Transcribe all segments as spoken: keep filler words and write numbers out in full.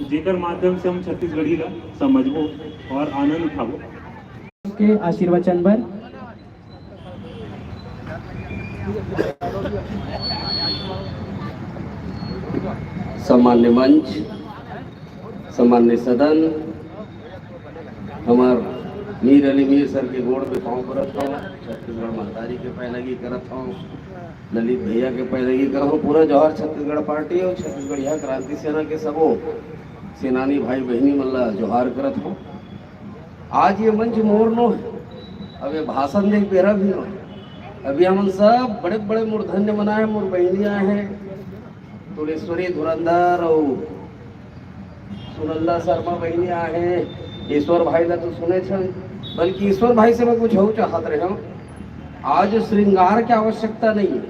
जेकर माध्यम से हम छत्तीसगढ़ी ला समझबो और आनंद उठाबो। के आशीर्वचन बर। सम्मान्य मंच, सम्मान्य सदन, हमर मीर अली मीर सर के गोड़ में पाँव परत हूँ, छत्तीसगढ़ महतारी के पैलगी करत हूँ, ललित भैया के पैलगी करत हूँ, पूरा जोहार छत्तीसगढ़ पार्टी और छत्तीसगढ़िया क्रांति सेना के सबो सेनानी भाई बहिनी मन ला जोहार करत हूँ। आज ये मंच मोर नो है, अब ये भाषण दे के बेरा भी नो है। अभी हमन सब बड़े बड़े मूर्धन्य मन आए, मोर बहिनी आए हैं, तुलेश्वरी धुरंधर और सुनंदा शर्मा बहिनी आए हैं। ईश्वर भाई ला तो सुने छन, बल्कि ईश्वर भाई से मैं कुछ हो चाहत रहे हूँ। आज श्रृंगार की आवश्यकता नहीं है,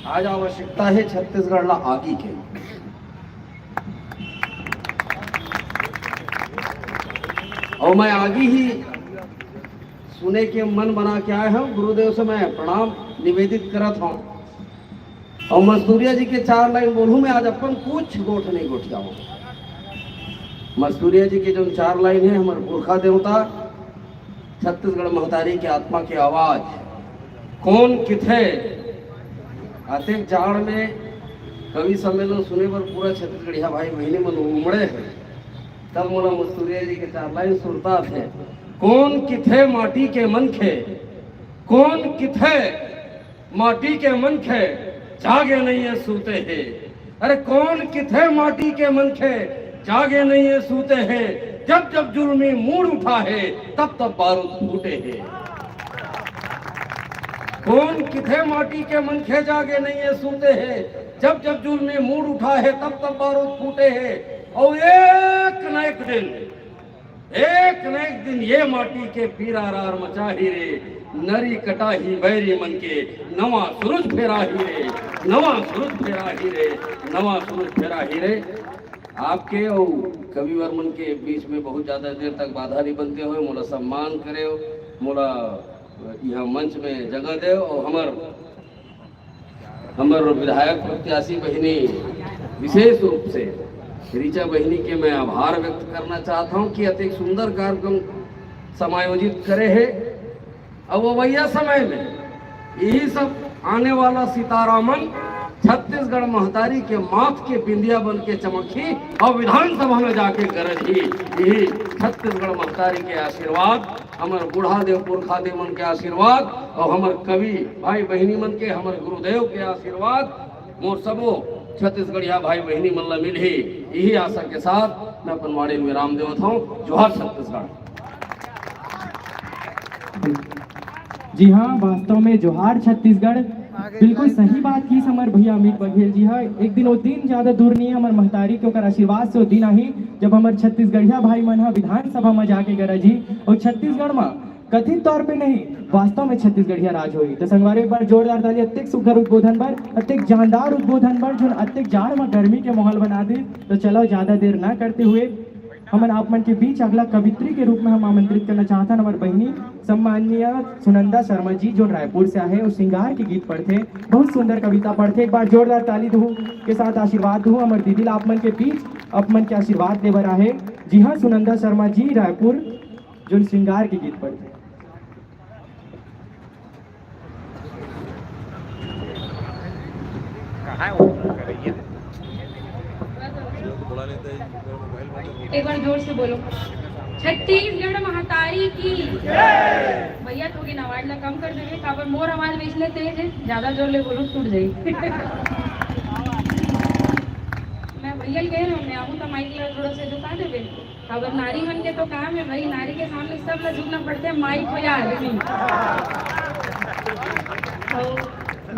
आज आवश्यकता है छत्तीसगढ़ ला आगी के। और मैं आगी ही सुने के मन बना के आए हूँ, गुरुदेव से मैं प्रणाम निवेदित करत हूँ। और मस्तूरिया जी के चार लाइन बोलूँ मैं, आज अपन कुछ गोठ नहीं गोठियाऊँ। मस्तूरिया जी के जो चार लाइन है, हमर पुरखा देवता छत्तीसगढ़ महतारी के आत्मा के आवाज, कोन किथे। अतेक जाड़ में कवि सम्मेलन सुने बर पूरा छत्तीसगढ़िया भाई बहिनी मन उमड़े हैं, तब मोला मस्तूरिया जी के चार लाइन सुरता थे। कोन किथे माटी के मनखे, कोन किथे माटी के मनखे, जागे नहीं है सूते हैं। अरे कोन किथे माटी के मनखे, जागे नहीं है सूते हैं। जब जब जुल्मी मूड उठा है, तब तब बारूद फूटे हैं। कोन किथे माटी के मनखे, जागे नहीं है सूते हैं। जब जब जुल्मी मूड उठा है, तब तब बारूद फूटे हैं। और एक न एक दिन, एक न एक दिन ये माटी के पीरा रार मचाही रे, नरी कटाही बैरी मन के, नवा सुरुज फेराही रे, नवा सुरुज फेराही रे, नवा सुरुज फेराही रे। आपके और कविवर मन के बीच में बहुत ज्यादा देर तक बाधा नहीं बनते हुए मोला सम्मान करे, मोला यहाँ मंच में जगह दे और हमर हमर विधायक प्रत्याशी बहिनी, विशेष रूप से ऋचा बहिनी के मैं आभार व्यक्त करना चाहत हूँ कि अतेक सुंदर कार्यक्रम समायोजित करे हे। अब अवइया समय में यही सब आने वाला सितारा मन छत्तीसगढ़ महतारी के माथ के बिंदिया बन के चमकही और विधानसभा में जाके गरजही। यही छत्तीसगढ़ महतारी के आशीर्वाद, हमर बूढ़ा देव पुरखा देव मन के आशीर्वाद और हमर कवि भाई बहिनी मन के, हमर गुरुदेव के आशीर्वाद मोर सबो छत्तीसगढ़िया भाई बहिनी मन ला मिलही, यही आशा के साथ मैं अपन वाणी ल विराम देवत हूँ। जोहार छत्तीसगढ़। जी हाँ, वास्तव में जोहार छत्तीसगढ़। बिल्कुल सही बात की हमर भैया अमित बघेल जी हा। एक दिन वो दिन ज्यादा दूर नहीं है, हमर महतारी के ओकर आशीर्वाद से वो दिन आही, जब हमर छत्तीसगढ़िया भाई मन हा विधानसभा में जाके गरजही और छत्तीसगढ़ में कथित तौर पे नहीं, वास्तव में छत्तीसगढ़िया राज होही। तो संगवारी, एक बार जोरदार ताली अतेक सुघर उद्बोधन बर, अतेक जानदार उद्बोधन बर, जोन अतेक जाड़ में गर्मी के माहौल बना दे। तो चलो, ज्यादा देर ना करते हुए हमन आप मन के बीच अगला कवित्री के रूप में हम आमंत्रित करना चाहथन हमर बहिनी सम्माननीय सुनंदा शर्मा जी, जो रायपुर से आहे और श्रृंगार के गीत पढ़थे। बहुत सुंदर कविता पढ़थे। एक बार जोरदार ताली दहू के साथ आशीर्वाद दहू हमर दीदी ला आप मन के बीच, आप मन के आशीर्वाद दे बर आहे। जी हाँ, सुनंदा शर्मा जी रायपुर, जो श्रृंगार के गीत पढ़थे। कहाँ है वो? एक बार जोर से बोलो, छत्तीसगढ़ महतारी की। भैया, थोड़ी आवाज ला कम कर देवे, काबर मोर आवाज वैसने तेज है, ज्यादा जोर ले बोलो, टूट जाई। मैं भैया ल कह रहा हूँ, मैं आऊँ तो माइक ला थोड़ा सा झुका देवे। अगर नारी मन के तो काम है भाई, नारी के सामने सब ला झुकना पड़ता है, माई को या आदमी। तो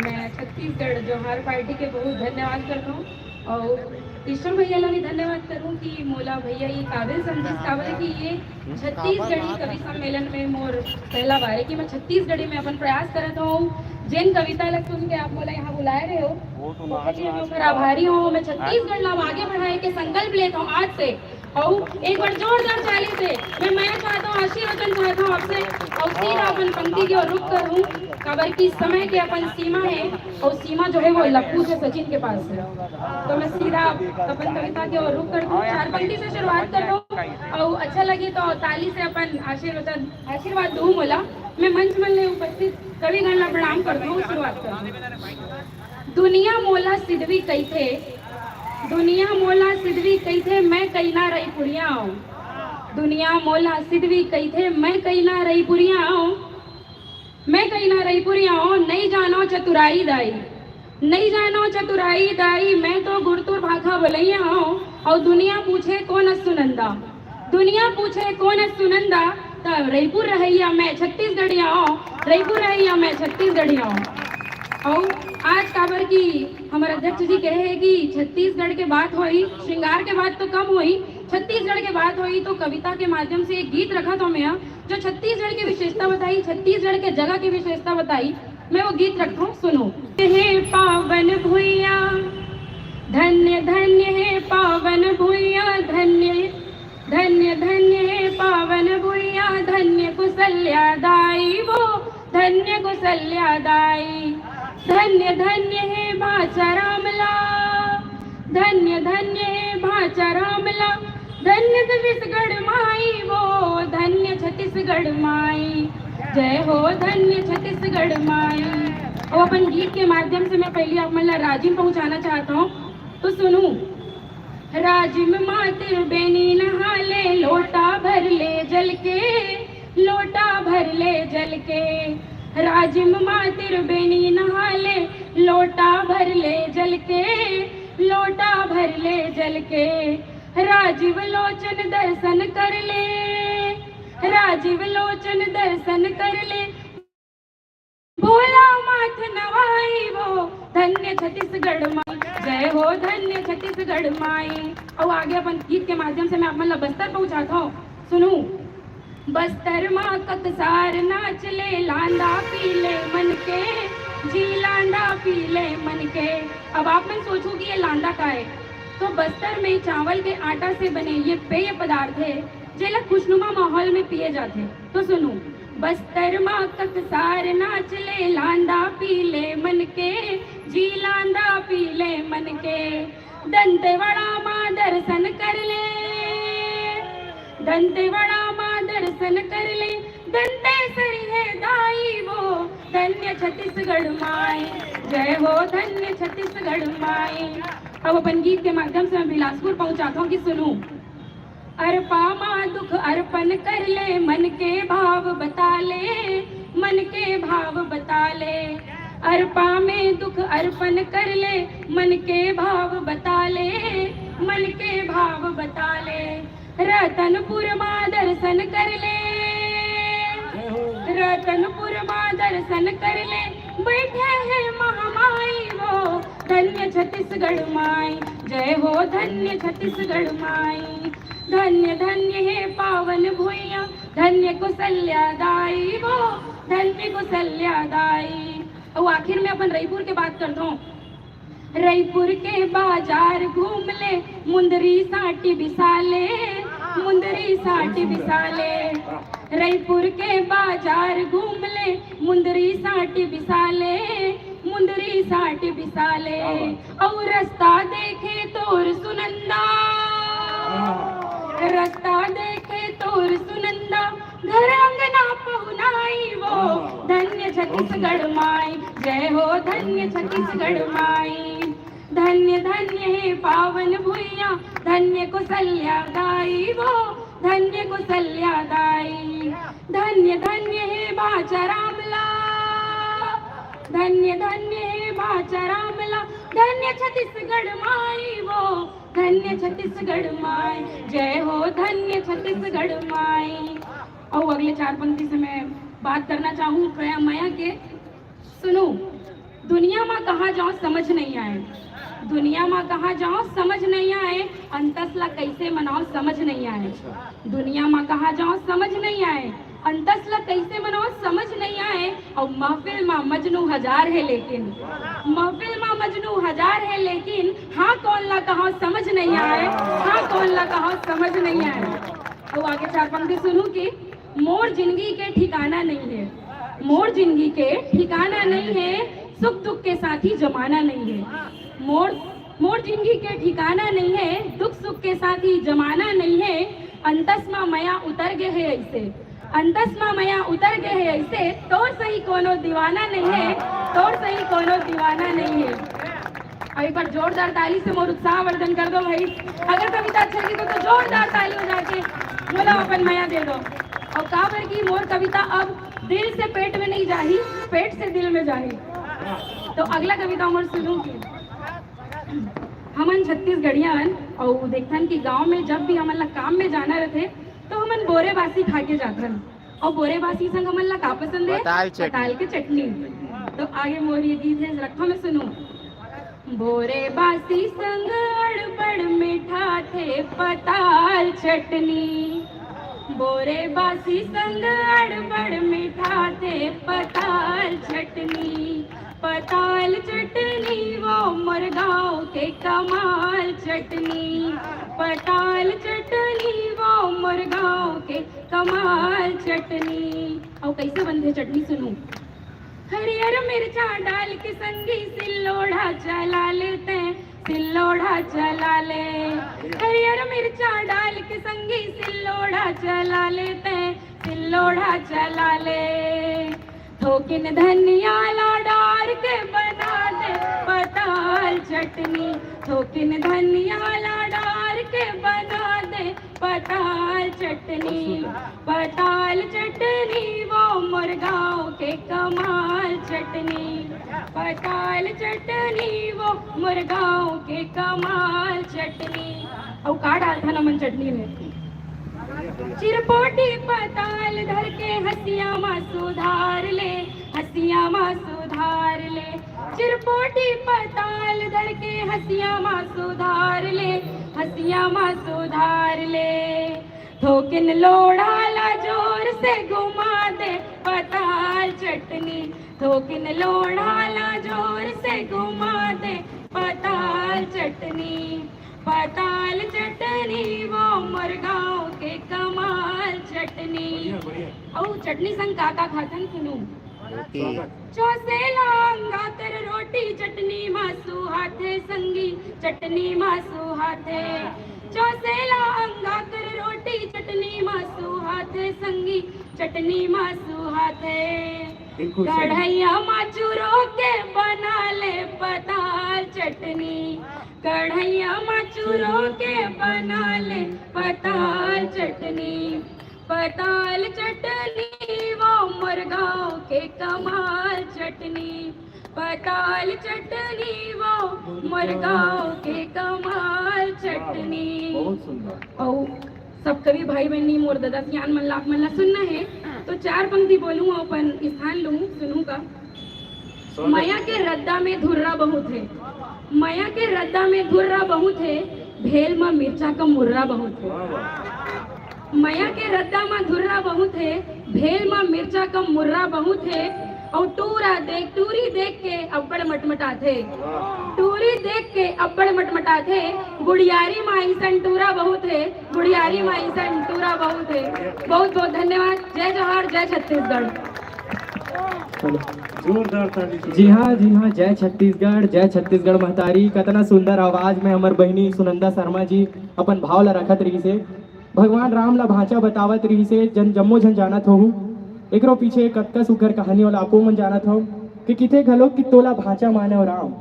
मैं छत्तीसगढ़ जोहार पार्टी के बहुत धन्यवाद करता हूँ और ईश्वर भैया ला भी धन्यवाद करूँ कि मोला भैया ये काबिल समझिस, काबर कि ये छत्तीसगढ़ी कवि सम्मेलन में मोर पहला बार है कि मैं छत्तीसगढ़ी में अपन प्रयास करत हूँ। जिन कविता ला सुन के आप मोला यहाँ बुलाए रहे हो, वो तो नाच, नाच, ओकर आभारी हूँ। मैं छत्तीसगढ़ ला आगे बढ़ाए के संकल्प लेता हूँ आज से। और एक बार जोरदार ताली से मैं, मैं चाहता हूँ, आशीर्वचन चाहता हूँ आपसे, और सीधा अपन पंक्ति की ओर रुख करूँ। काबर कि समय के अपन सीमा है, और सीमा जो है वो लप्पू से सचिन के पास है। तो मैं सीधा अपन कविता के ओर रुख कर दूं, चार पंक्ति से शुरुआत कर दूं, और अच्छा लगे तो ताली से अपन आशीर्वचन, आशीर्वाद दूं मोला। मैं मंच मन ले उपस्थित कविगण ला प्रणाम कर दूं, शुरुआत कर दूं। दुनिया मोला सिधवी कहिथे, दुनिया मोला सिधवी कहिथे, मैं कहिना रईपुरिया आंव। दुनिया मोला सिधवी कहिथे, मैं कहिना रईपुरिया आंव। मैं कहिना रईपुरिया आंव, नइ जानंव चतुराई दाई, नइ जानंव चतुराई दाई, मैं तो गुरतुर भाखा बोलइया आंव। अउ दुनिया पूछे कोन अस सुनंदा, दुनिया पूछे कोन अस सुनंदा, त रईपुर रहइया मैं छत्तीसगढ़िया आंव, रईपुर रहइया मैं छत्तीसगढ़िया आंव। अउ आज काबर कि हमर अध्यक्ष जी कहे हे कि छत्तीसगढ़ के बात होही, श्रृंगार के बात तो कम होही, छत्तीसगढ़ के बात होही, तो कविता के माध्यम से एक गीत रखत हों मैं, जो छत्तीसगढ़ के विशेषता बताही, छत्तीसगढ़ के जगह के विशेषता बताही। मैं वो गीत रखत हों, सुनो। हे पावन भुइयां, धन्य धन्य हे पावन भुइयां, धन्य धन्य धन्य हे पावन भुइयां, धन्य कुसल्या दाई वो, धन्य कुसल्या दाई। धन्य धन्य हे भांचा रामला, धन्य धन्य हे भांचा रामला, धन्य छत्तीसगढ़ माई वो, धन्य छत्तीसगढ़ माई। जय हो धन्य छत्तीसगढ़ माई। अउ अपन गीत के माध्यम से मैं पहिली आप मन ला राजिम पहुंचाना चाहत हों, तो सुनू। राजिम मा तिरबेनी नहाले, लोटा भर ले जल के, लोटा भर ले जल के। राजिम मा तिरबेनी नहाले, लोटा भर ले जल के, लोटा भर ले जल के। राजीव लोचन दर्शन कर ले, राजीव लोचन दर्शन कर ले, भोला माथ नवाई वो, धन्य छत्तीसगढ़ माई। जय हो धन्य छत्तीसगढ़ माई। अउ आगे अपन गीत के माध्यम से मैं आप मन ला बस्तर पहुंचात हों, सुनू। बस्तर मा ककसार नाच ले, लांदा पी ले मन के, जी लांदा पी ले मन के। अब आप मन सोचहू कि ये लांदा का हे, तो बस्तर में चावल के आटा से बने ये पेय पदार्थ हे, जेला खुशनुमा माहौल में पिए जाथे। तो सुनू, बस्तर मा ककसार नाच ले, लांदा पी ले मन के, जी लांदा पी ले मन के। दंतेवाड़ा मा दर्शन कर ले, दंतेवाड़ा मा दर्शन कर ले, दंतेसरी हे दाई वो, धन्य छत्तीसगढ़ माई। जय हो धन्य छत्तीसगढ़ माई। अब अपन गीत के माध्यम से मैं बिलासपुर पहुंचात हों कि सुनू। अरपा मा दुख अर्पण कर ले, मन के भाव बता ले, मन के भाव बता ले। अरपा में दुख अर्पण कर ले, मन के भाव बता ले, मन के भाव बता ले। रतनपुर मा दर्शन कर ले, रतनपुर मा दर्शन कर ले, बैठे हे महामाई वो, धन्य छत्तीसगढ़ माई। जय हो धन्य छत्तीसगढ़ माई। धन्य धन्य हे पावन भुइयां, धन्य कुसल्या दाई वो, धन्य कुसल्या दाई। अउ आखिर में अपन रईपुर के बात करत हों। रईपुर के बाजार घूम ले, मुंदरी साटी बिसा ले, मुंदरी साटी बिसा ले। रईपुर के बाजार घूम ले, मुंदरी साटी बिसा ले, मुंदरी साटी बिसा ले। अउ रस्ता देखे तोर सुनंदा, रस्ता देखे तोर सुनंदा, घर अंगना पहुनाई वो, धन्य छत्तीसगढ़ माई। जय हो धन्य छत्तीसगढ़ माई। धन्य धन्य हे पावन भुइयां, धन्य कुसल्या दाई वो, धन्य कुसल्या दाई। धन्य धन्य हे भांचा रामला, धन्य धन्य हे भांचा रामला, धन्य छत्तीसगढ़ माई वो, धन्य छत्तीसगढ़ माई। जय हो धन्य छत्तीसगढ़ माई। अउ अगले चार पंक्ति से मैं बात करना चाहूँ प्रेम मया के। सुनू, दुनिया मा कहाँ जाओ समझ नहीं आए, दुनिया मा कहाँ जाओ समझ नहीं आए, अंतस ला कैसे मनाओ समझ नहीं आए। दुनिया मा कहाँ जाओ समझ नहीं आए, अंतस ला कैसे मनाओ समझ नहीं आए। अउ महफिल मा मजनू हजार हे लेकिन, महफिल मा मजनू हजार हे लेकिन, हाँ कोन ला कहाँ समझ नहीं आए, हाँ कोन ला कहाँ समझ नहीं आए। अउ आगे चार पंक्ति सुनू कि मोर जिंदगी के ठिकाना नहीं हे, मोर जिंदगी के ठिकाना नहीं है, सुख दुख के साथ ही जमाना नहीं है। मोर मोर जिंदगी के ठिकाना नहीं है, दुख सुख के साथ ही जमाना नहीं है। अंतस मा मया उतर गे हे ऐसे, अंतस मा मया उतर गे हे ऐसे, तोर सही कोनो दीवाना नहीं है, तोर सही कोनो दीवाना नहीं है। अब एक बार जोरदार ताली से मोर उत्साहवर्धन कर दो भाई। अगर कविता अच्छा लगी तो, तो जोरदार ताली हो जाके बोलो, अपन मया दे दो। और काबर कि मोर कविता अब दिल से पेट में नहीं जाही, पेट से दिल में जाही। तो अगला कविता मोर सुनू कि हमन छत्तीसगढ़िया हन, अउ देखथन कि गांव में जब भी हमन ला काम में जाना रहथे, तो हमन बोरे बासी खा के जाथन। अउ बोरे बासी संग हमन ला का पसंद है? पताल चटनी। पताल के चटनी। तो आगे मोर ये गीत है, रखा मैं सुनू। बोरे बासी संग अड़बड़ मीठा थे पताल चटनी, बोरे बासी संग अड़बड़ मीठा थे पताल चटनी। पताल चटनी वो मोर गाँव के कमाल चटनी, पताल चटनी वो मोर गाँव के कमाल चटनी। अउ कैसे बनथे चटनी सुनू। हरियर मिर्चा डाल के संगी सिल्लोढ़ा चला लेते, सिल्लोढ़ा चला ले। हरियर मिर्चा डाल के संगी सिल्लोढ़ा चला लेते, सिल्लोढ़ा चला ले। थोकिन धनिया ला डार के बना दे पताल चटनी, थोकिन धनिया ला डार के बना दे पताल चटनी। पताल चटनी वो मोर गाँव के कमाल चटनी, पताल चटनी वो मोर गाँव के कमाल चटनी। अउ का डालथन हमन चटनी में? चिरपोटी पताल धर के हसिया मा सुधार ले, हसिया मा सुधार ले। चिरपोटी पताल धर के हसिया मा सुधार ले, हसिया मा सुधार ले। थोकिन लोढ़ा ला जोर से घुमा दे पताल चटनी, थोकिन लोढ़ा ला जोर से घुमा दे पताल चटनी। पताल चटनी वो मोर गाँव के कमाल चटनी। बढ़िया, बढ़िया। अउ चटनी संग का का खाथन सुनू। स्वागत। चौसेला अंगा कर रोटी चटनी मा सुहाथे संगी, चटनी मा सुहाथे। चौसेला अंगा कर रोटी चटनी मा सुहाथे संगी, चटनी मा सुहाथे। बिल्कुल सही। कढ़ैया मा चुरो के बना ले पताल चटनी, कढ़ैया मा चुरो के बना ले पताल चटनी। पताल चटनी वो मोर गाँव के कमाल चटनी, पताल चटनी वो मोर गाँव के कमाल चटनी। बहुत सुंदर। अउ सब कवि भाई बहिनी मोर ददा सियान मन ला, आप मन ला सुनना है, तो चार पंक्ति बोलूँ, अपन स्थान लूँ, सुनू का। स्वागत। मया के रद्दा में धुर्रा बहुत है, मया के रद्दा में धुर्रा बहुत है, भेल मा मिर्चा का मुर्रा बहुत है। वाह, वाह। मया के रद्दा मा धुर्रा बहुत है, भेल मा मिर्चा का मुर्रा बहुत है, अउ टूरा देख, टूरी देख के अब्बड़ मटमटाथे। वाह। टूरी देख के अब्बड़ मटमटाथे, गुड़ियारी मा अइसन टूरा बहुत है, गुड़ियारी मा अइसन टूरा बहुत है। बहुत बहुत धन्यवाद। जय जोहार, जय छत्तीसगढ़। चलो। जोरदार ताली, जोरदार। जी हाँ, जी हाँ, जय छत्तीसगढ़, जय छत्तीसगढ़ महतारी। कतना सुंदर आवाज में हमर बहिनी सुनंदा शर्मा जी अपन भाव ला रखत रहिस हे। भगवान राम ला भांचा बतावत रहिस हे, जन जम्मो झन जानत होहू। एकरो पीछे कतका सुघर कहानी वाला आपो मन जानत हो कि किथे घलो कि तोला भांचा मानव राम,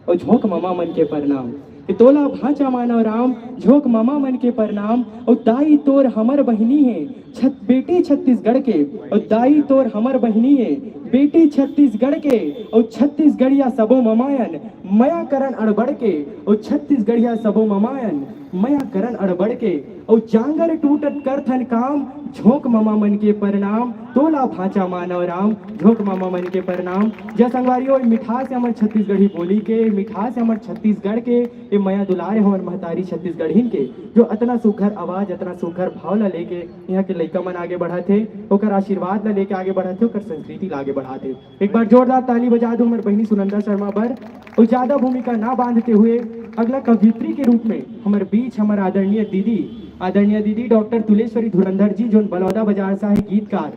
अउ झोंक ममा मन के परनाम। कि तोला भांचा मानव राम, झोंक ममा मन के परनाम। अउ दाई तोर हमर बहिनी हे, छत-, बेटी छत्तीसगढ़ के। अउ दाई तोर हमर बहिनी हे, बेटी छत्तीसगढ़ के। अउ छत्तीसगढ़िया सबो ममायन, मया करन अड़बड़ के। अउ छत्तीसगढ़िया सबो ममायन, मया करन अड़बड़ के। अउ जांगर टूटत करथन काम, झोंक ममा मन के परनाम, तोला भांचा मानव राम, झोंक ममा मन के परनाम। जय संगवारी हो, मिठास हे हमर छत्तीसगढ़ी बोली के, मिठास हे हमर छत्तीसगढ़ के, ये मया दुलार हे हमर महतारी छत्तीसगढ़िन के, जो अतना सुघर आवाज, अतना सुघर भाव ला लेके यहाँ के लइका मन आगे बढ़त हे, ओकर आशीर्वाद ला लेके आगे बढ़त हे, ओकर संस्कृति ला आगे बढ़त हे। एक बार जोरदार ताली बजा दो हमर बहिनी सुनंदा शर्मा बर। अउ ज्यादा भूमिका ना बांधते हुए अगला कवयित्री के रूप में हमर बीच हमर आदरणीय दीदी, आदरणीय दीदी डॉक्टर तुलेश्वरी धुरंधर जी, जोन बलौदा बाजार से हे गीतकार।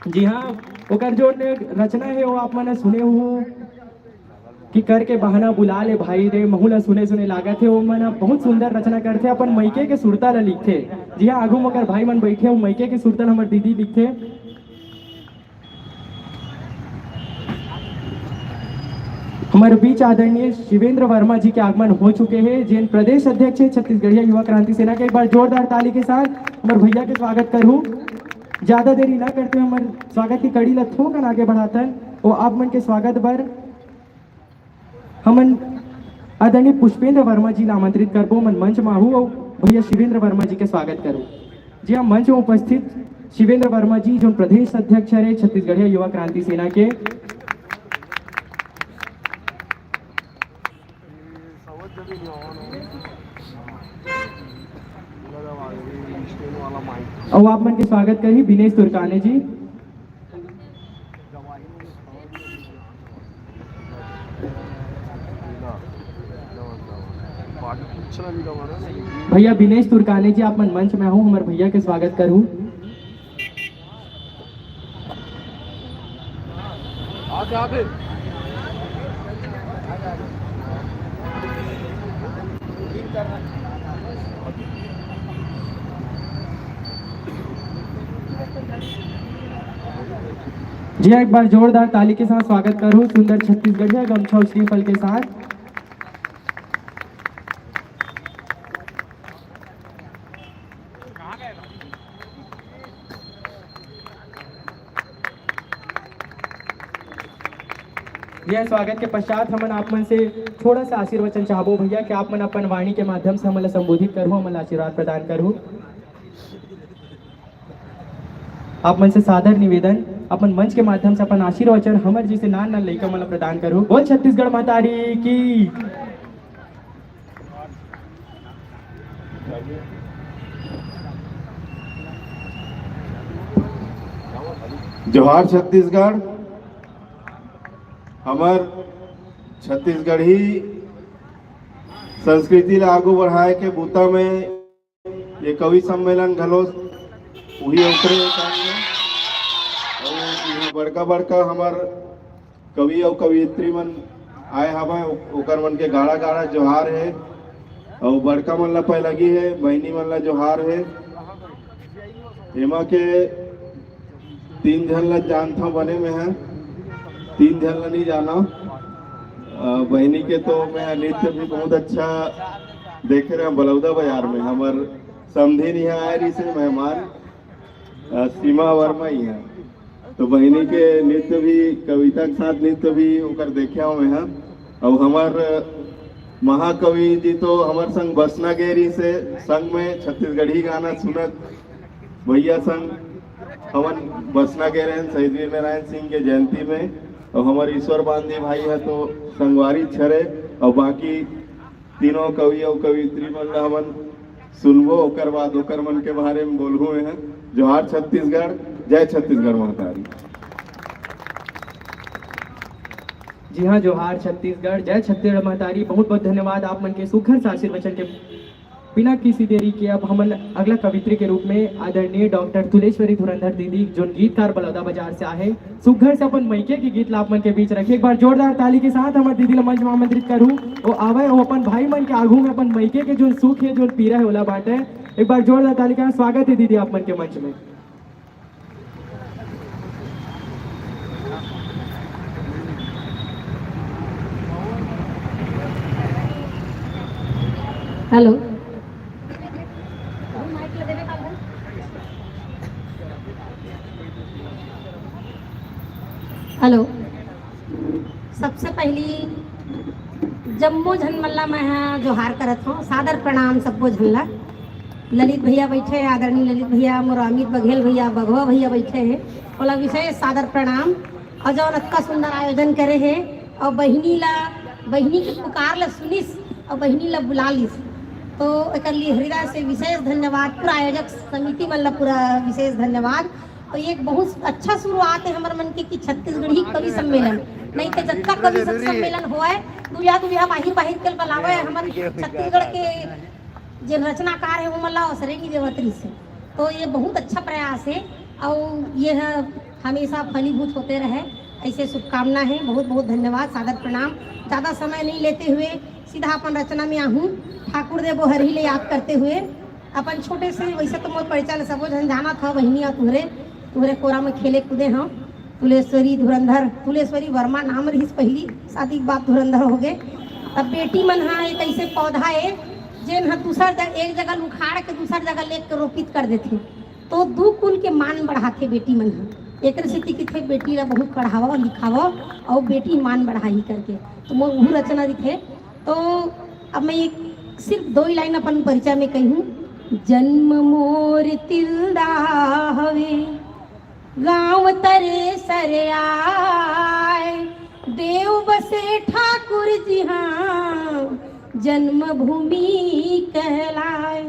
जी हाँ, ओकर जो ने रचना हे, वो आप मन सुने हो कि करके बहाना बुला ले भाई रे, महू ला सुने सुने लागत हे। वो मन बहुत सुंदर रचना करथे, अपन मइके के सुरता ला लिखथे। जी हाँ, आगू म ओकर भाई मन बैठे, वो मइके के सुरता ला हमर दीदी लिखथे। हमर बीच आदरणीय शिवेंद्र वर्मा जी के आगमन हो चुके हे, जेन प्रदेश अध्यक्ष हे छत्तीसगढ़िया युवा क्रांति सेना के। एक बार जोरदार ताली के साथ हमर भैया के स्वागत करहूँ। ज्यादा देरी ना करते हुए हमर स्वागत की कड़ी ला थोकन आगे बढ़ातन। वो आप मन के स्वागत बर हमन आदरणीय पुष्पेंद्र वर्मा जी ला आमंत्रित करबो। मन मंच मा आहू अउ भैया शिवेंद्र वर्मा जी के स्वागत करो। जी हाँ, मंच में उपस्थित शिवेंद्र वर्मा जी, जो प्रदेश अध्यक्ष हरे छत्तीसगढ़िया युवा क्रांति सेना के। अउ आप मन के स्वागत करही विनेश तुर्काने जी। भैया विनेश तुर्काने जी, आप मन मंच में आहू, हमर भैया के स्वागत करहू। जी हाँ, एक बार जोरदार ताली के साथ स्वागत करूँ सुंदर छत्तीसगढ़िया गमछा और श्रीफल के साथ। यह स्वागत के पश्चात हमन आप मन से थोड़ा सा आशीर्वचन चाहबो भैया, कि आप मन अपन वाणी के माध्यम से हमन ला संबोधित करहु, हमन ला आशीर्वाद प्रदान करहु। आप मन से सादर निवेदन, अपन मंच के माध्यम से अपन आशीर्वचन हमर जैसे नान नान लइका मन ला प्रदान करहु। बोल छत्तीसगढ़ महतारी की। जोहार छत्तीसगढ़। हमर छत्तीसगढ़ी संस्कृति ला आगू बढ़ाए के बूता में ये कवि सम्मेलन घलो उही ओकरे काम में। अउ इहाँ बड़का बड़का हमर कवि अउ कवयित्री मन आए हवय, ओ-, ओकर मन के गाड़ा गाड़ा जोहार हे। अउ बड़का मन ला पैलगी हे, बहिनी मन ला जोहार हे। एमा के तीन झन ला जानथव बने में ह, तीन झन ला नहीं जाना। अ, बहिनी के तो मैं नृत्य भी बहुत अच्छा देखे रहे बलौदा बाजार में, हमर समधी नहीं आए रही से मेहमान, अ, सीमा वर्मा ही है। तो बहिनी के नृत्य भी, कविता के साथ नृत्य भी ओकर देखे हूँ मैं ह। अउ हमर महाकवि जी तो हमर संग बसना गे रहिस हे, संग में छत्तीसगढ़ी गाना सुनत भैया संग हमन बसना गे रहेन शहीद वीर नारायण सिंह के जयंती में। अउ हमर ईश्वर बांदी भाई ह तो संगवारी छरे, अउ बाकी तीनों कवि अउ कवियत्री मन ला हमन सुनबो, ओकर बाद ओकर मन के बारे में बोलहूँ मैं ह। जोहार छत्तीसगढ़, जय छत्तीसगढ़ महतारी। जी हाँ, जोहार छत्तीसगढ़, जय छत्तीसगढ़ महतारी। बहुत बहुत धन्यवाद आप मन के सुघर से आशीर्वचन के। बिना किसी देरी के अब हमन अगला कवित्री के रूप में आदरणीय डॉक्टर तुलेश्वरी धुरंधर दीदी, जोन गीतकार बलौदा बाजार से आहे, सुघर से अपन मइके के गीत ला आप मन के बीच रखे। एक बार जोरदार ताली के साथ हमर दीदी ला मंच में आमंत्रित करूँ। वो आवे, वो अपन भाई मन के आगू में अपन मइके के जोन सुख हे, जोन पीरा हे, ओला बांटे। एक बार जोरदार ताली के साथ स्वागत हे दीदी आप मन के मंच में। हेलो। हेलो। सबसे पहली जम्मो झन मन ला मैं ह जोहार करत हूँ, सादर प्रणाम सबो झन ला। ललित भैया बैठे हैं, आदरणीय ललित भैया, मोर अमित बघेल भैया, बघवा भैया बैठे हैं, ओला विशेष सादर प्रणाम। और जौन अतका सुंदर आयोजन करे हे, और बहिनी ला, बहिनी के पुकार ला सुनिस और बहिनी ला बुला लिस, तो एकर लिए हृदय से विशेष धन्यवाद। पूरा आयोजक समिति मन ला पूरा विशेष धन्यवाद। और ये एक बहुत अच्छा शुरुआत है हमर मन के कि छत्तीसगढ़ी कवि सम्मेलन, नहीं तो जतका कवि सब सम्मेलन होए, दुरिहा दुरिहा बाहिर बाहिर के बलावे, हमर छत्तीसगढ़ के जे रचनाकार है वो मन ला अवसरे नहीं देवत रहिस हे। तो ये बहुत अच्छा प्रयास है। और ये है हमेशा फलीभूत होते रहे, ऐसे शुभकामना है। बहुत बहुत धन्यवाद, सादर प्रणाम। ज्यादा समय नहीं लेते हुए सीधा अपन रचना में आहूँ। ठाकुर देव बोहरही ले याद करते हुए अपन छोटे से, वैसे तो मोर परिचय ल सबो झन जानत हव, बहिनी ह तुहरे, तुहरे कोरा में खेले कूदे हव। तुलेश्वरी धुरंधर, तुलेश्वरी वर्मा नाम रहिस पहिली, शादी के बाद धुरंधर हो गए। तब बेटी मन हा एक ऐसे पौधा है, जेन ह दूसर जग-, एक जगह उखाड़ के दूसर जगह लेके रोपित कर देथे, तो दू कुल के मान बढ़ाथे बेटी मन ह। एकर सेती किथे बेटी ला बहुत पढ़ावा लिखावा, और बेटी मान बढ़ाही करके। तो मोर उहू रचना दिखे। तो अब मैं एक सिर्फ दो ही लाइन अपन परिचय में कही हूँ। जन्म मोर तिल्दा हवे, गांव तरे सरे आय, देव बसे ठाकुर जिहाँ, जन्मभूमि कहलाय।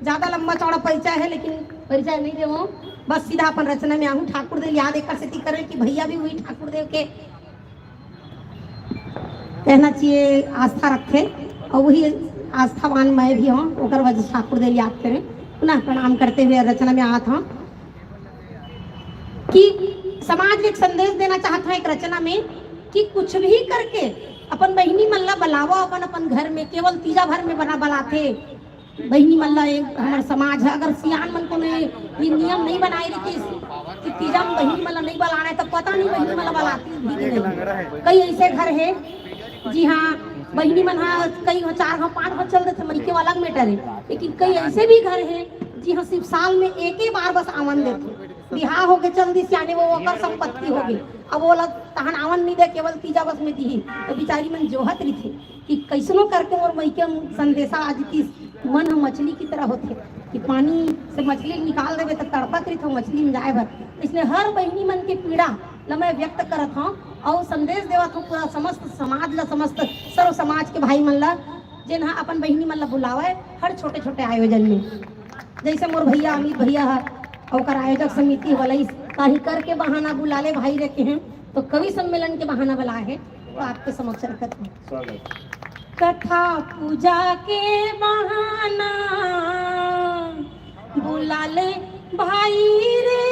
ज्यादा लंबा चौड़ा परिचय है, लेकिन परिचय नहीं देवो, बस सीधा अपन रचना में आहूँ। ठाकुर देव याद एकर सेती करे कि भैया भी वही ठाकुर देव के कहना चाहिए, आस्था रखे, और वही आस्थावान मैं भी हूँ, ओकर वजह से ठाकुर देव याद करें। पुनः प्रणाम करते हुए रचना में आत हूँ कि समाज में एक संदेश देना चाहत हूँ एक रचना में कि कुछ भी करके अपन बहिनी मन ला बलावा, अपन अपन घर में। केवल तीजा भर में बना बलाथे बहिनी मन ला। एक हमर समाज है, अगर सियान मन कोनो ये नियम नहीं बनाए रहितिस कि तीजा में बहिनी मन ला नहीं बलाना है, तो पता नहीं बहिनी मन ला बलाती भी कि नहीं। कई ऐसे घर है जी हाँ, बहिनी मन हा कई हो, चार हो, पांच हो चल देथे, मइके वाला मैटर है। लेकिन कई ऐसे भी घर है जी हाँ, सिर्फ साल में एक ही बार बस आवन देथे। बिहाव होके चल दी सियाने, वो ओकर संपत्ति होगे, अब वो ला तहन आवन नहीं दे, केवल तीजा बस में दिही। तो बिचारी मन जोहत रहिथे कि कैसनो करके मोर मइके म संदेशा आज की मन ह मछली की तरह होथे कि पानी से मछली निकाल देवे तो तड़पत रहिथे मछली में जाए भर। इसलिए हर बहिनी मन के पीड़ा ल मैं व्यक्त करत हूँ और संदेश देवत हूँ पूरा समस्त समाज ला, समस्त सर्व समाज के भाई मन ला, जेन हा अपन बहिनी मन ला बुलावे हर छोटे छोटे आयोजन में। जैसे मोर भैया अमित भैया हा, ओकर आयोजक समिति वाला इस काही करके बहाना बुला ले भाई रे कहे, तो कवि सम्मेलन के बहाना बुलाए है, तो आपके समक्ष रखत हूँ। स्वागत। कथा पूजा के बहाना बुला ले भाई रे,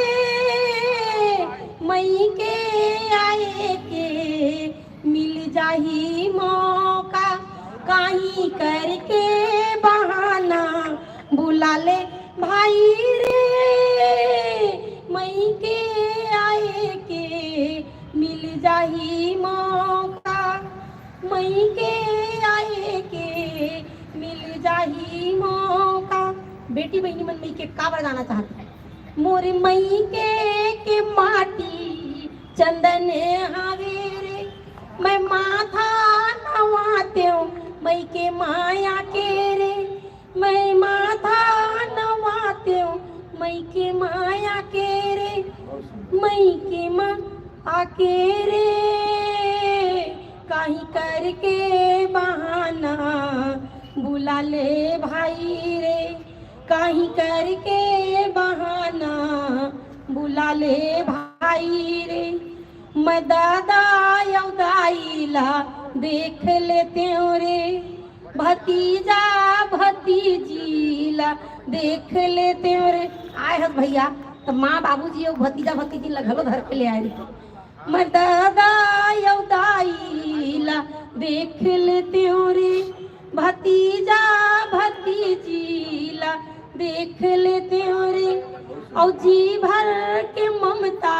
मइके आए के मिल जाही मौका, काही करके बहाना बुला ले भाई रे, मइके आए के मिल जाही मौका, मइके आए के मिल जाही मौका। बेटी बहिनी मन मइके काबर जाना चाहत हे? मोर मइके के माटी चंदन हावे रे, मैं माथा नवातेंव मइके माया के रे, मैं माथा नवातेंव मइके माया के रे, मइके मा आके रे, काही करके बहाना बुला ले भाई रे, काही करके बहाना बुला ले भाई रे। मैं दादा अउ दाई ला देख लेतेंव रे, भतीजा भतीजी ला देख लेतेंव रे। आए हस भैया, त माँ बाबूजी अउ भतीजा भतीजी ला घलो धर के ले आए रहिथे। मैं दादा अउ दाई ला देख लेतेंव रे, भतीजा भतीजी ला देख लेतेंव रे, अउ जी भर के ममता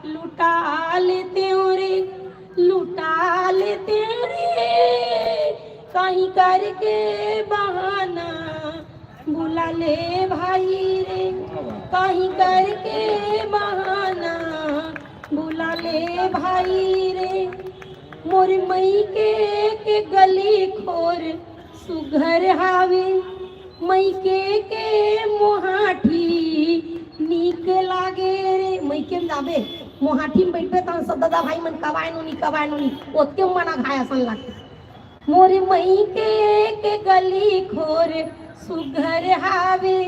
लुटा लेतेंव रे, लुटा लेतेंव रे, काही करके बहाना बुला ले भाई रे, काही करके बहाना बुला ले भाई रे। मोर मइके के गली खोर सुघर हावे, मइके के मोहाठी नीक लागे रे। मइके में जाबे, मोहाठी में बइठबे, तहन सब ददा भाई मन कब आए नोनी, कब आए नोनी, ओतके मना घाय असन लागथे। मोर मइके के गली खोर सुघर हावे,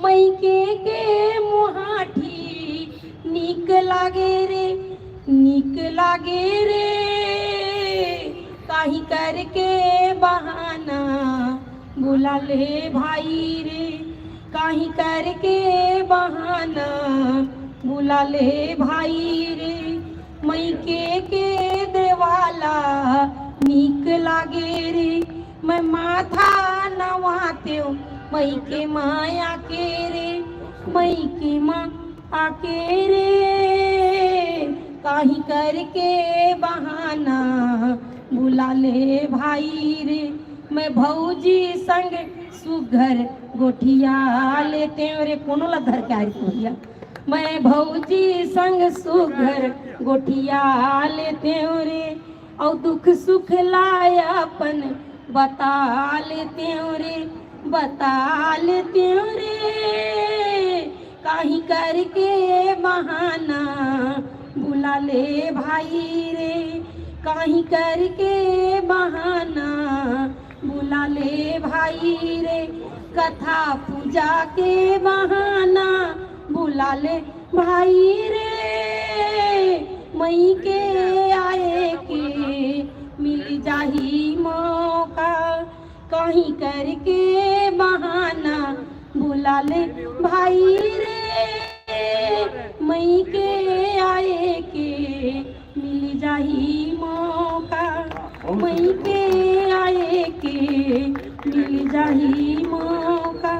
मइके के मोहाठी नीक लागे रे, नीक लागे रे। काही करके बहाना बुला ले भाई रे, काही करके बहाना बुला ले भाई रे, मइके के देवाला नीक लागे रे। मैं माथा नवातेंव मइके माँ आके रे, मइके माँ आके रे। काहीं करके बहाना बुला ले भाई रे, मैं भौजी संग सुघर गोठिया लेतेंव रे। कोनो ला धर के आए कोरिया, मैं भौजी संग सुघर गोठिया लेतेंव रे। अउ दुख सुख ला अपन बता लेतेंव रे, बता लेतेंव रे। काहीं करके बहाना बुला ले भाई रे, काहीं करके बहाना बुला ले भाई रे। कथा पूजा के बहाना बुला ले भाई रे, मइके आए के मिल जाही मौका। काहीं करके बहाना बुला ले भाई रे, मइके आए के मिल जाही मौका, मइके आए के मिल जाही मौका।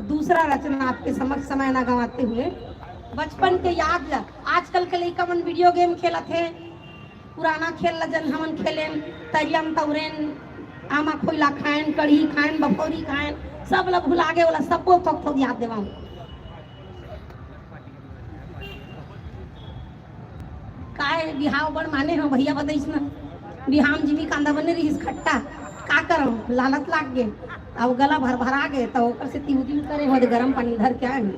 दूसरा रचना आपके समक्ष समय ना गंवाते हुए, बचपन के याद ला। आजकल के लइका मन video game खेलत हे, पुराना खेल ला जन हमन खेलेन, तरिया म तउरेन, आमा खोइला खाएन, कढ़ी खाएन, बफौरी खाएन, सब ला भुला गे, ओला सबो थोक थोक याद देवाओं। काय बिहाव बड़ माने हो भैया, बतइस ना, बिहाव म जिमी कांदा बने रहिस खट्टा, का करंव, लालच लाग गे, अब गला भर भरा गे, त ओकर सेती उदिम करे हो दे, गरम पानी धर के आए हन।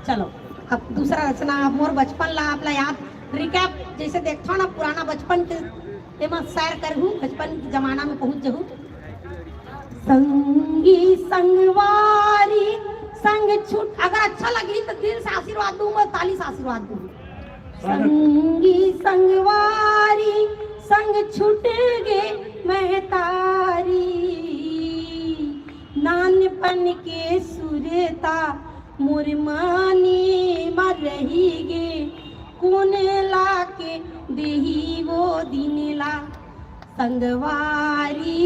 चलो, अब दूसरा रचना, आप मोर बचपन ला, आप ला याद, recap, जैसे देखथो ना पुराना बचपन के, एमा सैर करहू, बचपन के जमाना में पहुंच जहू। संगी संगवारी संग छूट, अगर अच्छा लगही तो दिल से आशीर्वाद दूंगा, ताली से आशीर्वाद दूंगा। संगी संगवारी संग छूट गे महतारी, नानपन के सुरता मोर माने म रही गे, कोन ला के देही वो दिन ला। संगवारी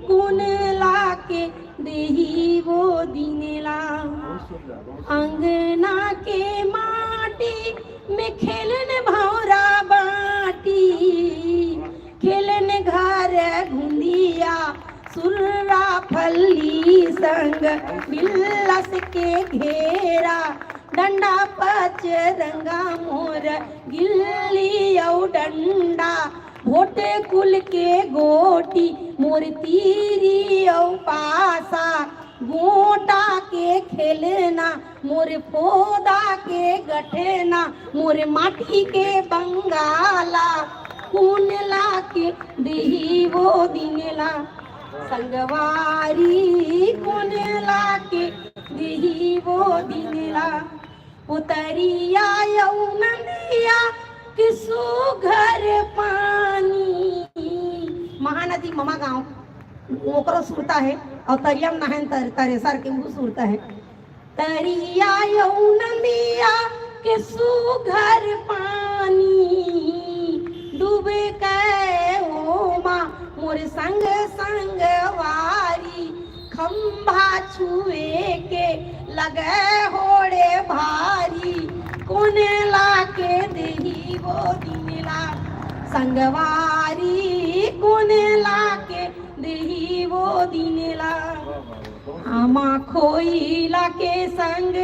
कोन ला के देही वो दिन ला। अंगना के माटी में खेलन भौरा बाटी, खेलन घर घुंदिया सुर्रा फल्ली संग बिल्लस के घेरा, डंडा पचरंगा मोर गिल्ली अउ डंडा, भोटे कुल के गोटी मोर तीरी अउ पासा, गोटा के खेलना मोर फोदा के गठना, मोर माटी के बंगाला, कोन ला के देही वो दिन ला। संगवारी कोन ला के देही वो दिन ला। उतरिया अउ नदिया के सुघर पानी। महानदी ममा गांव, ओकरो सुरता हे, अउ तरिया म नहायन तर-, तरेसर के उहू सुरता हे। तरिया अउ नदिया के सुघर पानी, डूब के ओमा मोर संग संगवारी, खंभा छुए के लगे होड़े भारी, कोन ला के देही वो दिन ला। संगवारी कोन ला के देही वो दिन ला। आमा खोइला के संग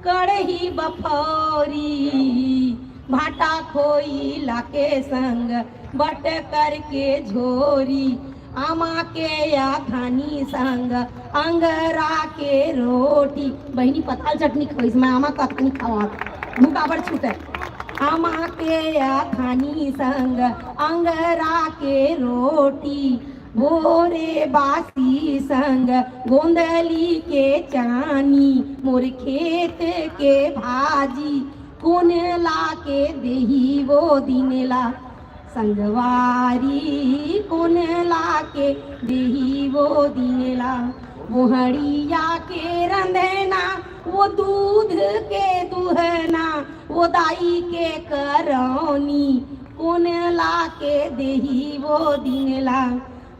कड़ही बफौरी, भाटा खोइला के संग बटकर के झोरी, आमा के अथानी संग अंगरा के रोटी। बहिनी पताल चटनी खवइस, मैं आमा के अथानी खवात, मुँह काबर छूटे। आमा के अथानी संग अंगरा के रोटी, भोरे बासी संग गोंदली के चानी, मोर खेत के भाजी, कोन ला के देही वो दिन ला। संगवारी कोन ला के देही वो दिन ला। मोहड़िया के रंधना, वो दूध के दुहना, वो दाई के करौनी, कोन लाके देही वो दिन ला।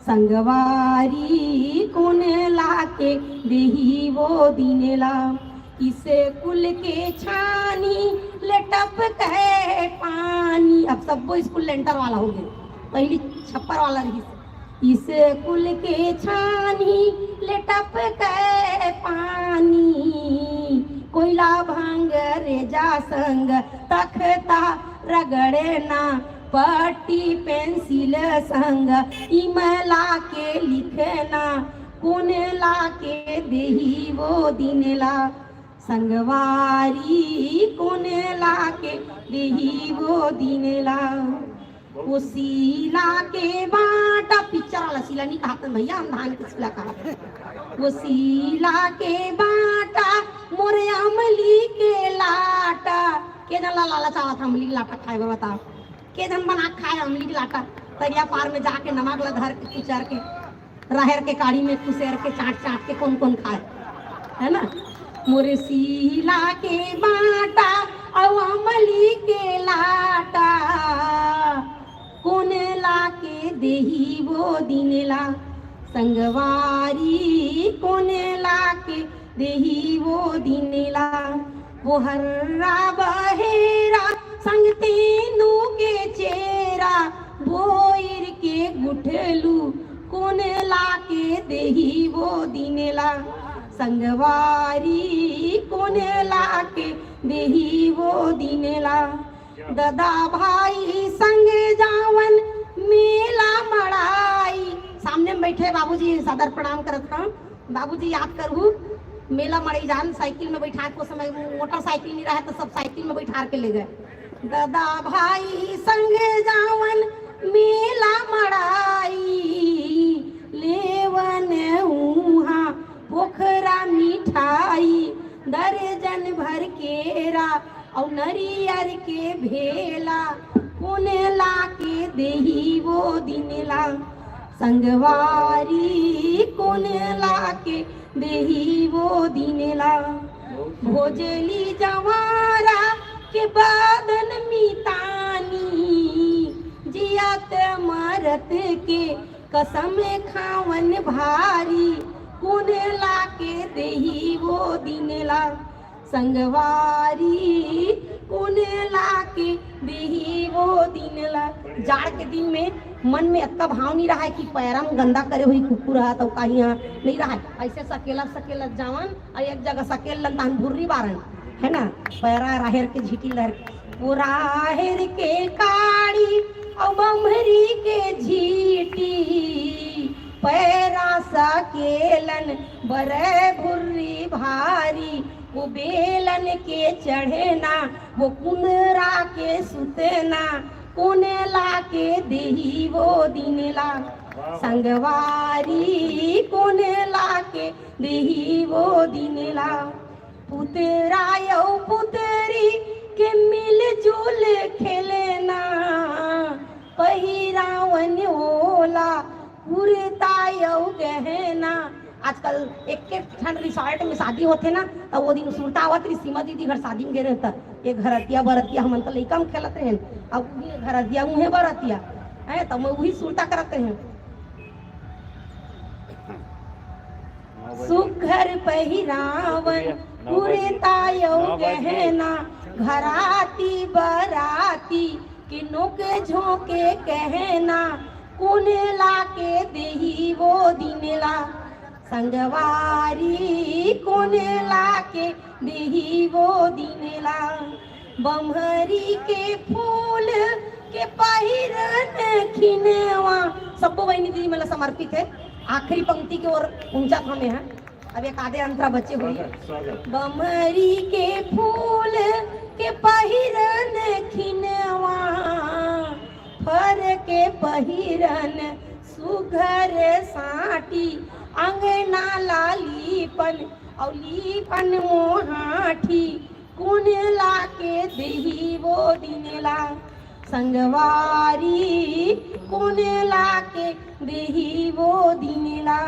संगवारी कोन लाके देही वो दिन ला। इसे कुल के छानी ले टपके पानी। अब सब्बो स्कूल लेंटर वाला हो गए, पहली छप्पर वाला रही। इसे कुल के छानी ले टपके पानी, कोयला भांग रेजा संग तख्ता रगड़ना, पट्टी पेंसिल संग इमला के लिखना, कोन लाके देही वो दिन ला। संगवारी कोन लाके देही वो दिन ला। वो सीला के बाटा, पिक्चर वाला सीला नहीं कहते भैया, हम धान के सीला कहते। वो सीला के बाटा, मोरे अमली के लाटा। के जन ला लालच आवत अमली के लाटा खाए बर, बताओ? के जन बना के खाए अमली के लाटा? तरिया पार में जाके नमक ला धर के, कुचर के, राहेर के काढ़ी में कुसेर के, चाट चाट के कौन कौन खाए, है ना? मोरे सीला के बाटा अउ अमली के लाटा, कोन लाके देही वो दिन ला। संगवारी कोन लाके देही वो दिन ला। वो हर्रा बहेरा संग तेंदू के चेरा, बोइर के गुठलू, कोन लाके देही वो दिन ला। संगवारी कोन लाके देही वो दिन ला। ददा भाई संग जावन मेला मड़ाई। सामने में बैठे बाबूजी, सादर प्रणाम करत हन। बाबूजी याद करहू, मेला मड़ई जान साइकिल में बैठा के, ओ समय मोटरसाइकिल नहीं रहे तो सब साइकिल में बैठा के ले गए। ददा भाई संग जावन मेला मड़ाई, लेवन उहाँ पोखरा मिठाई, दर्जन भर केरा अउ नरियर के भेला, कोन लाके देही वो दिन ला। संगवारी कोन लाके देही वो दिन ला। भोजली जवारा के बदन मितानी, जियत मरत के कसम खावन भारी, कोन लाके देही वो दिन ला। संगवारी कोन लाके देही वो दिन ला। जाड़ के दिन में मन में अतका भाव नहीं रहा है कि पैरा में गंदा करे हुई कुकुर हा तो कहीं यहाँ नहीं रहा है। ऐसे सकेला सकेला जावन अउ एक जगह सकेल लन तहन भुर्री बारन, है ना? पैरा राहेर के झीटी लहर, वो राहेर के काड़ी अउ बम्हरी के झीटी, पैरा सकेलन बरे भुर्री भारी, वो बेलन के चढ़ना, वो कुंदरा के सुतना, कोन लाके देही वो दिन ला। संगवारी कोन लाके देही वो दिन ला। पुतरा अउ पुतरी के मिलजुल खेलना, पहिरावन ओला कुर्ता अउ गहना। आजकल एक एक ठन रिसोर्ट में शादी होथे ना, त वो दिन सुरता आवत रही, सीमा दीदी घर शादी में गे रहे त एक घरतिया बरतिया, हमन त लइका में खेलत रहेन, अब उही घरतिया उहे बरतिया, हैं, त मैं उही सुरता करत रहेन। सुघर पहिरावन कुर्ता अउ गहना, घराती बराती के नोक झोंके कहना, कोन लाके देही वो दिन ला। संगवारी कोन लाके देही वो दिन ला। बम्हरी के फूल के पहिरन खिनवा। सब्बो बहिनी दीदी मन ला समर्पित है। आखिरी पंक्ति के ओर पहुंचा था मैं, हाँ। अब एक आधे अंतरा बचे हुई। स्वागत, स्वागत। बम्हरी के फूल के पहिरन खिनवा, फर के पहिरन सुघर साटी, अंगना ला लीपन अउ लीपन मोहाठी, कोन लाके देही वो दिन ला। संगवारी कोन लाके देही वो दिन ला।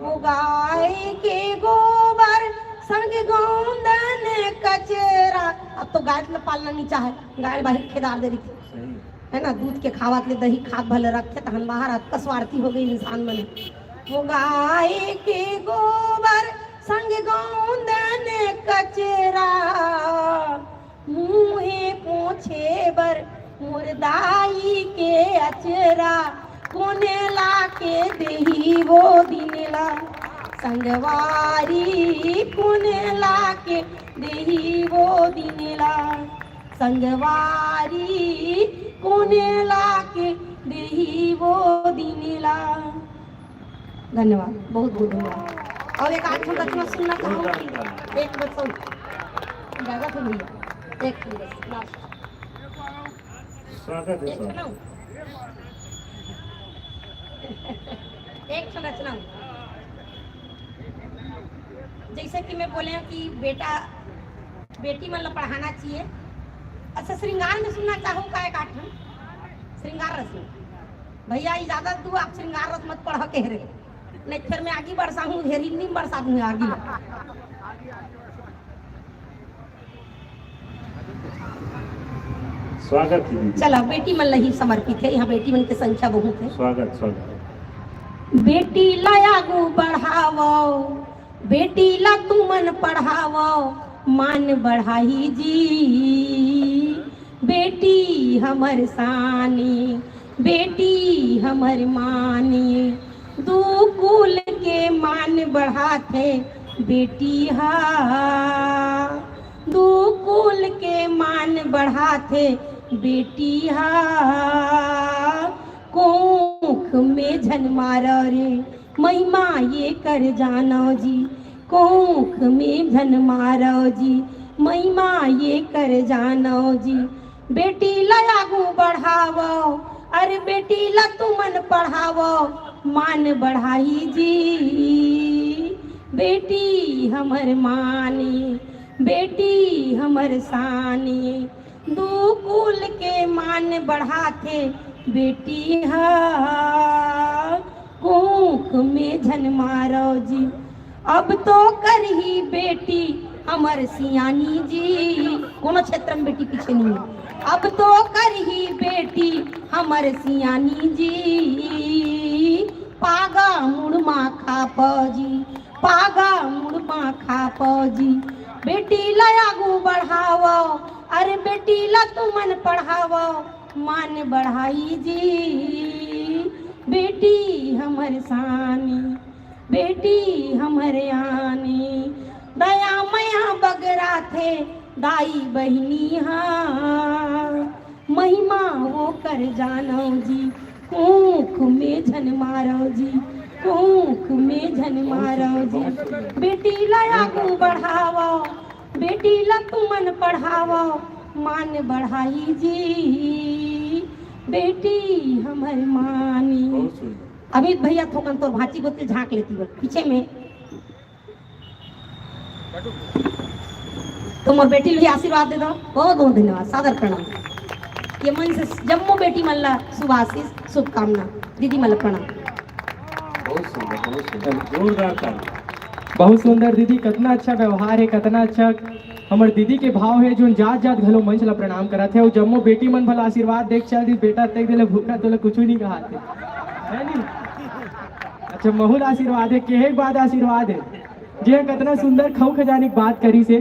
वो गाय के गोबर संग गोंदन कचरा। अब तो गाय ल पालना नहीं चाहे, गाय बाहिर खेदार दे रही थी, है ना, दूध के खावत ले दही खात भले रखे, तहन बाहर अतका स्वार्थी हो गई इंसान मन। वो गाय के गोबर संग गोंदन कचरा, मुँहे पोछे बर मोर दाई के अचरा, कोन ला के देही वो दिन ला। संगवारी कोन ला के देही वो दिन ला। संगवारी कोन ला के देही वो दिन ला। धन्यवाद, बहुत बहुत धन्यवाद। और एक आध ठन रचना सुनना चाहूंगी। एक बस, ज्यादा तो नहीं, एक ठन बस, last। स्वागत है, एक स्वागत। सुनाऊं? एक ठन रचना। जैसे कि मैं बोले हूँ कि बेटा, बेटी मन ला पढ़ाना चाहिए। अच्छा, श्रृंगार में सुनना चाहूँ का एक आध ठन? श्रृंगार रस में। भैया, इजाजत दू, आप श्रृंगार रस मत पढ़ के रे। नहीं, फिर मैं आगे बरसाहूँ, हेरी नीम बरसा दूँ आगे। स्वागत है दीदी। चला, बेटी मन ला ही समर्पित है, यहाँ बेटी मन के संख्या बहुत है। स्वागत, स्वागत। बेटी ला आगू बढ़ावो, बेटी ला तुमन पढ़ावो, मान बढ़ाही जी। बेटी हमर सानी, बेटी हमर मानी, दू कुल के मान बढ़ाथे बेटी हा। दू कुल के मान बढ़ाथे बेटी हा। कोख में झन मारो रे, महिमा ये कर जानो जी। कोख में झन मारो जी, महिमा ये कर जानो जी। बेटी ला आगू बढ़ावो, अरे बेटी ला तुमन पढ़ावो, मान बढ़ाही जी। बेटी हमर मानी, बेटी हमर सानी, दू कुल के मान बढ़ाथे बेटी हा। कोख में झन मारो जी, अब तो करही बेटी हमर सियानी जी। कोनो क्षेत्र में बेटी पीछे नहीं है। अब तो करही बेटी हमर सियानी जी, पागा मुड़ मा खापो जी, पागा मुड़ मा खापो जी। बेटी ला आगू बढ़ावो, अरे बेटी ला तुमन पढ़ावो, मान बढ़ाही जी। बेटी हमर सानी, बेटी हमर आनी, दया मया बगराथे दाई बहिनी हा। महिमा वो कर जानो जी, कोख में झन मारो जी, कोख में झन मारो जी। बेटी ला आगू बढ़ावो, बेटी ला तुमन पढ़ावो, मान बढ़ाही जी। बेटी हमर मानी। बहुत सुंदर। अमित भैया, थोकन तोर भांची गोती झांक लेती बा पीछे में। तो मोर बेटी ल भी आशीर्वाद दे दो। बहुत बहुत धन्यवाद, सादर प्रणाम। ये मन से जम्मो बेटी मन ला शुभ आशीष, शुभकामना। दीदी मन ला प्रणाम। बहुत सुंदर, बहुत सुंदर, जोरदार ताली। बहुत सुंदर दीदी, कितना अच्छा व्यवहार है, कितना अच्छा। हमर दीदी के भाव है, जो जात जात घलो मंच ला प्रणाम करत है। और जम्मो बेटी मन भला आशीर्वाद देख चल दी, बेटा तेक देले भूखा, तोला कुछ नहीं कहा थे, है नहीं? अच्छा, महू ल आशीर्वाद है, केहे के बाद आशीर्वाद है। जे ह कतना सुंदर खऊ खजानी के बात करिस हे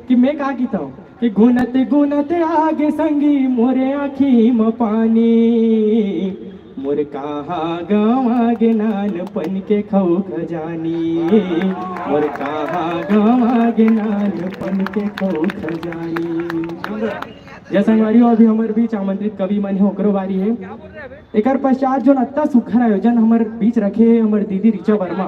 कि मैं का किथंव कि गुनत गुनत आगे संगी मोरे आँखी म पानी, मोर कहाँ गँवा गे नानपन के खऊ खजानी, मोर कहाँ गँवा गे नानपन के खऊ खजानी। जय संगवारी हो, अभी हमर बीच आमंत्रित कवि मन हे, ओकरो बारी हे। एकर पश्चात जोन अत्ता सुघर आयोजन हमर बीच रखे हे हमर दीदी ऋचा वर्मा,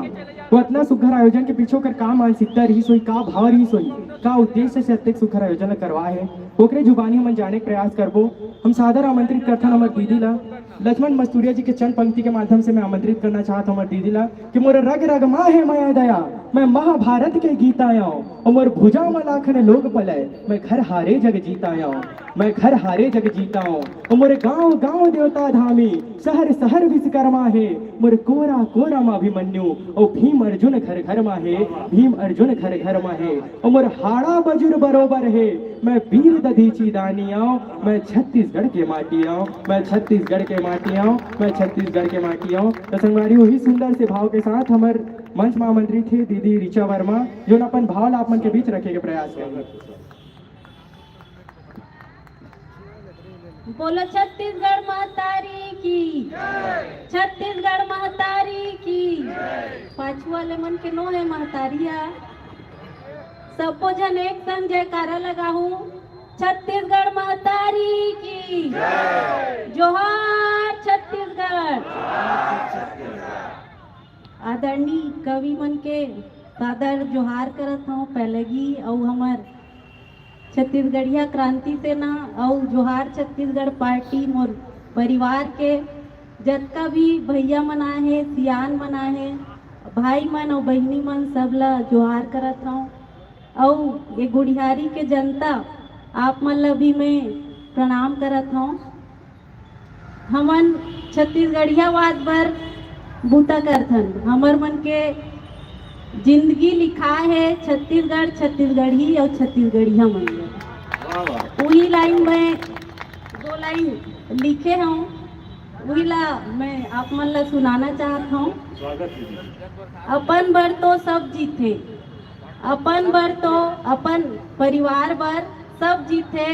वो अतना सुघर आयोजन के पीछे ओकर का मानसिकता रहिस होही, का भाव रहिस होही, का उद्देश्य से अतेक सुघर आयोजन ल करवाए हे, ओकरे जुबानी हमन जाने के प्रयास करबो। हम सादर आमंत्रित करथन हमर दीदी ला, लक्ष्मण मस्तुरिया जी के चंद पंक्ति के माध्यम से मैं आमंत्रित करना चाहत हूँ हमर दीदी ला कि मोर रग रग मा हे मया दया, मैं महाभारत के गीत आयव, और मोर भुजा म लाखन लोग पलय, मैं घर हारे जग जीत आयव। मैं घर हारे जग जीतांव, अउ मोर गांव गांव देवता धामी, शहर शहर विश्वकर्मा हे, मोर कोरा कोरा म अभिमन्यु, अउ भीम अर्जुन घर घर म हे, भीम अर्जुन घर घर म हे, अउ मोर हाड़ा बजुर बरोबर हे। मैं वीर दधीची दानी आंव, मैं छत्तीसगढ़ के माटी आंव, मैं छत्तीसगढ़ के माटी आंव, मैं छत्तीसगढ़ के माटी आंव। त संगवारी, वही सुंदर से भाव के साथ हमर मंच म आमंत्रित हे दीदी ऋचा वर्मा, जोन अपन भाव ला आप मन के बीच रखे के प्रयास करही। बोलो छत्तीसगढ़ महतारी की, छत्तीसगढ़ महतारी की। पाछू वाले मन के नो हे महतारिया। सबो झन एक संग जयकारा लगाहू, छत्तीसगढ़ महतारी की। जोहार छत्तीसगढ़। आदरणीय कवि मन के सादर जोहार करत हौं, पैलगी अउ हमर छत्तीसगढ़िया क्रांति सेना अउ जोहार छत्तीसगढ़ पार्टी, मोर परिवार के जतका भी भैया मन आए हे, सियान मन आए हे, भाई मन अउ बहिनी मन, सब ला जोहार करत हौं। अउ ये गुढ़ियारी के जनता, आप मन ला भी मैं प्रणाम करत हौं। हमन छत्तीसगढ़ियावाद बर बूता करथन। हमर मन के जिंदगी लिखा हे छत्तीसगढ़, छत्तीसगढ़ी अउ छत्तीसगढ़िया मन बर। उही लाइन में दो लाइन लिखे हौं, उही ला मैं आप मन ला सुनाना चाहत हौं। अपन बर तो सब जीथे, अपन बर तो, अपन परिवार बर सब जीथे,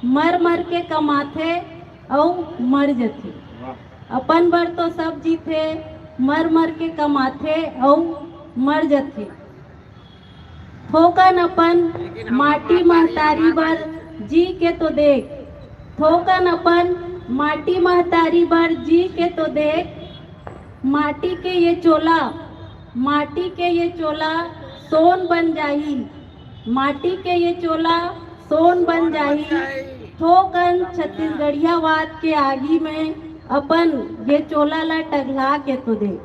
मर मर के कमाथे अउ मर जथे। अपन बर तो सब जीथे, मर मर के कमाथे अउ मर जथे। थोकन अपन माटी महतारी बर जी के तो देख, थोकन अपन माटी महतारी बर जी के तो देख। माटी के ये चोला, माटी के ये चोला सोन बन जाही, माटी के ये चोला सोन बन जाही। थोकन छत्तीसगढ़ियावाद के आगी में अपन ये चोला ला टगला के तो दे।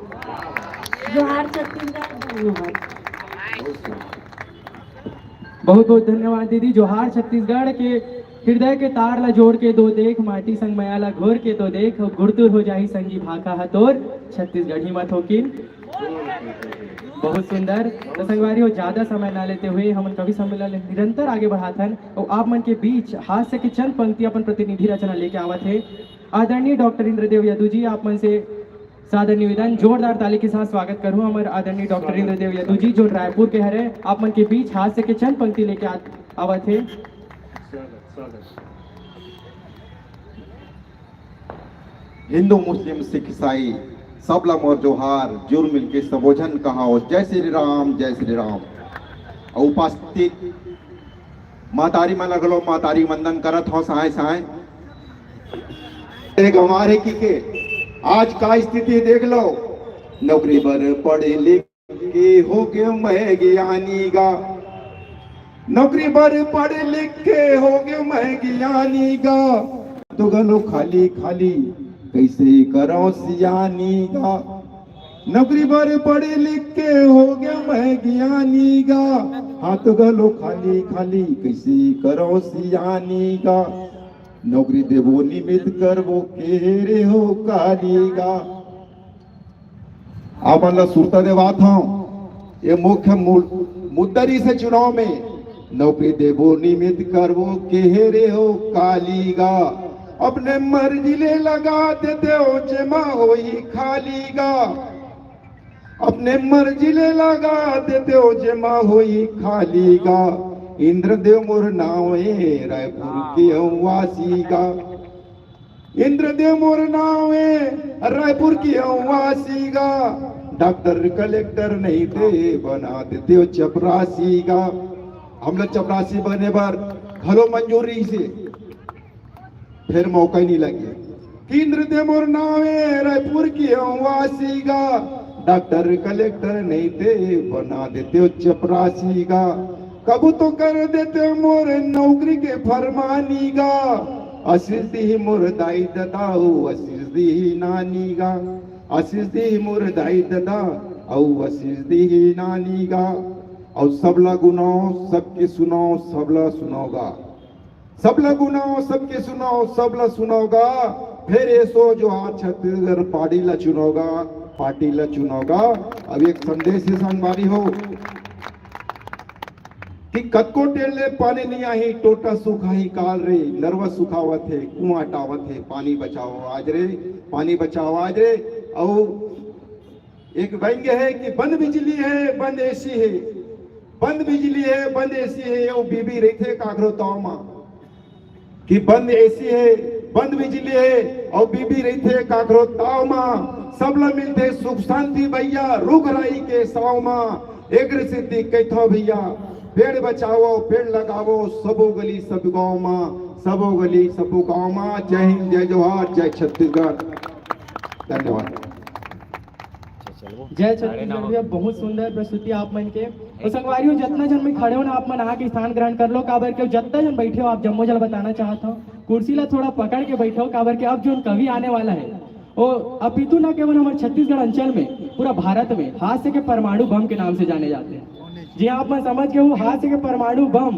जोहार छत्तीसगढ़, धन्यवाद। बहुत बहुत धन्यवाद दीदी। जोहार छत्तीसगढ़ के हृदय के तार ला जोड़ के दो देख, माटी संग मया ला घोर के दो देख, गुरतुर हो जाही संगी भाखा ह तोर, छत्तीसगढ़ी म थोकिन। बहुत सुंदर। तो संगवारी हो, ज्यादा समय ना लेते हुए हमन कवि सम्मेलन ले निरंतर आगे बढ़ाथन। अउ आप मन के बीच हास्य के चंद पंक्ति अपन प्रतिनिधि रचना लेके आवत हे आदरणीय डॉक्टर इंद्रदेव यदु जी। आप मन से सादर निवेदन, जोरदार ताली के साथ स्वागत करूं हमर आदरणीय डॉक्टर इंद्रदेव यदु जी, जो रायपुर के हरे। आप मन के बीच हास्य के चंद पंक्ति लेके आ-, आवत हे। स्वागत, स्वागत। हिंदू, मुस्लिम, सिख, ईसाई, सबला मोर जोहार। जुर मिलके सबो झन कहाओ, जय श्री राम, जय श्री राम। अउ उपस्थित महतारी मन ल घलो महतारी वंदन करत हौं साय साय। एक हमारे की के आज का स्थिति देख लो, नौकरी बर पढ़े लिख के हो गए मैं ज्ञानी गा, नौकरी बर पढ़ लिख के हो गए मैं ज्ञानी गा, तो गलो खाली खाली कैसे करो सियानी गा, नौकरी बर पढ़ लिख के हो गए मैं ज्ञानी गा, हाथ गलो खाली खाली कैसे करो सियानी गा, नौकरी देबो निमित करबो के रे हो काली गा। आप मन ला सुरता देवात हौं, ये मुख्य मु-, मुद्दा रहिस हे चुनाव में, नौकरी देबो निमित करबो के रे हो काली गा, अपने मर्जी ले लगा देते हो जेमा होई खाली गा, अपने मर्जी ले लगा देते हो जेमा होई खाली गा, इंद्रदेव मोर नाव हे रायपुर के हौं वासी गा। इंद्रदेव मोर नाव हे, रायपुर के हौं वासी गा। डॉक्टर कलेक्टर नहीं ते बना देते हो चपरासी गा। हमला चपरासी बने बर घलो मंजूर रहिस हे, फेर मौका ही नहीं लगे। इंद्रदेव मोर नाव हे, रायपुर के हौं वासी गा। डॉक्टर कलेक्टर नहीं ते बना देते हो चपरासी गा। कभू तो कर देते मोर नौकरी के फरमानी गा। आशीष दिही मोर दाई ददा हो, आशीष दिही नानी गा। आशीष दिही मोर दाई ददा, अउ आशीष दिही नानी गा। अउ सबला गुनाओ, सबके सुनाओ, सबला सुनाओ गा। सबला गुनाव सबके सुनाव, सबला सुनाव गा, फेर एसो जोहार छत्तीसगढ़ पार्टी ला चुनाव गा, पार्टी ला चुनाव गा। अब एक संदेश हे संगवारी हो कि कतको टेल ले पानी नइ आही, टोटा सुखाही काल रे, नरवा सुखावत हे, कुआं टावत हे, पानी बचाओ आज रे, पानी बचाओ आज रे। अउ एक व्यंग्य हे कि बंद बिजली हे, बंद एसी हे, बंद बिजली हे, बंद एसी हे, अउ बीबी रहिथे काकरो ताव मा। कि बंद एसी हे, बंद बिजली हे, अउ बीबी रहिथे काकरो ताव मा। सबला मिलथे सुख शांति भैया, रुख राई के साव मा। एकर सेती कहिथव भैया, पेड़ बचाओ, पेड़ लगाओ, सबो गली सब गांव मा, सबो गली सबो गांव मा। जय हिंद, जय जोहार, जय छत्तीसगढ़। धन्यवाद। जय छत्तीसगढ़ भैया, बहुत सुंदर प्रस्तुति आप मन के। तो संगवारी हो, जतना झन भी खड़े हो ना, आप मन आके स्थान ग्रहण कर लो, काबर के जतना झन बैठे हो, आप जम्मो झन ल बताना चाहत हो, कुर्सी ला थोड़ा पकड़ के बैठो, काबर के अब जोन कवि आने वाला है, वो अपितु न केवल हमर छत्तीसगढ़ अंचल में, पूरा भारत में हास्य के परमाणु बम के नाम से जाने जाते हैं। जी हाँ, आप मन समझ गए हो, हास्य के परमाणु बम।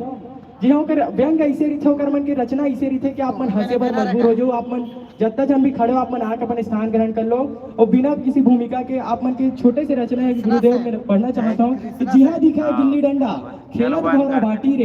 जी हाँ, ओकर व्यंग ऐसे रहिथे, ओकर मन के रचना ऐसे रहिथे कि आप मन हंसे बर मजबूर हो जाओ। आप मन जत्ता झन भी खड़े हो, आप मन आके अपन स्थान ग्रहण कर लो। और बिना किसी भूमिका के आप मन के छोटे से रचना है गुरुदेव, मैं पढ़ना चाहता हूँ कि जिहा दिखाए गिल्ली डंडा, खेलत भौरा भाटी रे।